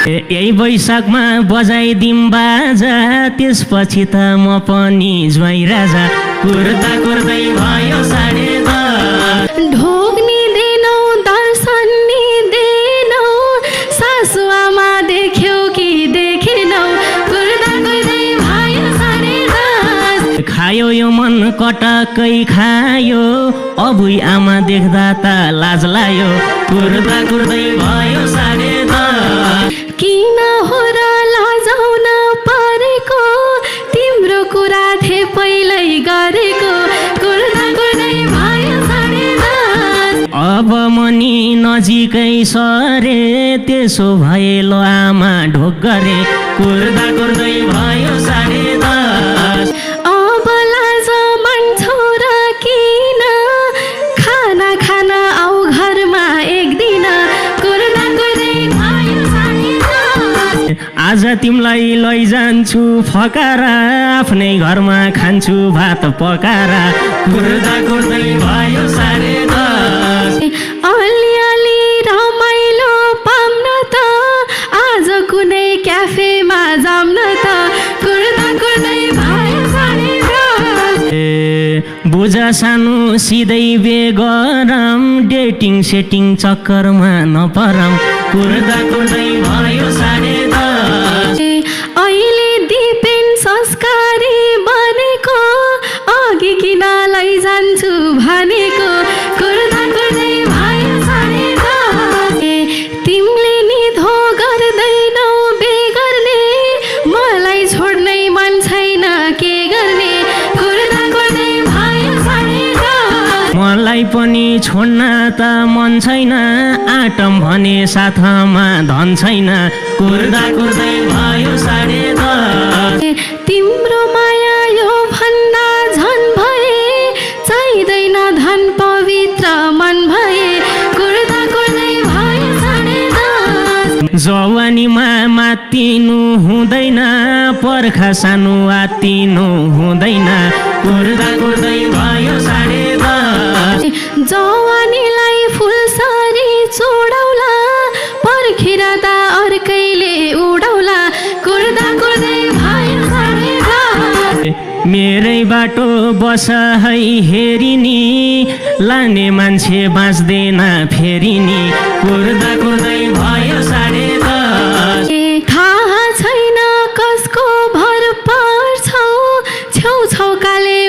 यही वैशाखमा बजाइदिम बाजा, त्यसपछि त म पनि ज्वाइँ राजा। कुर्दा कुर्दै भयो 10:30। ढोग नि दिनौ दर्शन नि दिनौ, सासु आमा देख्यौ कि देखेनौ, कुर्दा कुर्दै भयो 10:30। खायो यो मन कटकै खायो, अबुई आमा देख्दा त लाज लायो। कुर्दा कुर्दै भयो 10:30। किन हो र लजाउन परेको, तिम्रो कुरा थिए पहिल्यै गरेको, कुर्दा कुर्दै भयो 10:30। अब मनी नजिकै सरे, त्यसो भए लो आमा ढोक गरे। कुर्दा कुर्दै भयो 10:30। अब लाज मान्छौ र किन, खाना खान आऊ घरमा एक दिन, कुर्दा कुर्दै भयो 10:30। आज तिमीलाई लैजान्छु फकारा, आफ्नै घरमा खान्छु भात पकारा। कुर्दा कुर्दै भयो 10:30। अलिअलि रमाइलो पाम्न त, आज कुनै क्याफेमा जाम्न त, कुर्दा कुर्दै भयो 10:30। बुझ सानो सिधै बेगरम, डेटिङ सेटिङ चक्करमा नपरम। कुर्दा कुर्दै भयो 10:30। अहिले दिपेन संस्कारी बनेको, अघि किन लैजान्छु भनेको, कुर्दा कुर्दै भयो 10:30। तिमीले नि धो गर्दैनौ बेगर्ने, मलाई छोड्नै मन छैन के गर्ने, कुर्दा कुर्दै भयो 10:30। मलाई पनि छोड्न त मन छैन, आटम भने साथमा धन छैन। कुर्दा कुर्दै भयो 10:30। तिम्रो माया यो भन्दा झन् भए, चाहिँदैन धन पवित्र मन भए, कुर्दा कुर्दै भयो 10:30। जवानीमा मातिनु हुँदैन, पर्खा सानो आतिनु हुँदैन। कुर्दा कुर्दै भयो 10:30। जवानीलाई फुलसरी चोडाउला, पर्खिरहँदा अर्कैले उडाउला, कुर्दा कुर्दै भयो 10:30। मेरै बाटो बस है हेरिनी, लाने मान्छे बाँच्दैन फेरि नि। कुर्दा कुर्दै भयो 10:30। थाहा छैन कसको भर पर्छौ, छेउछाउकाले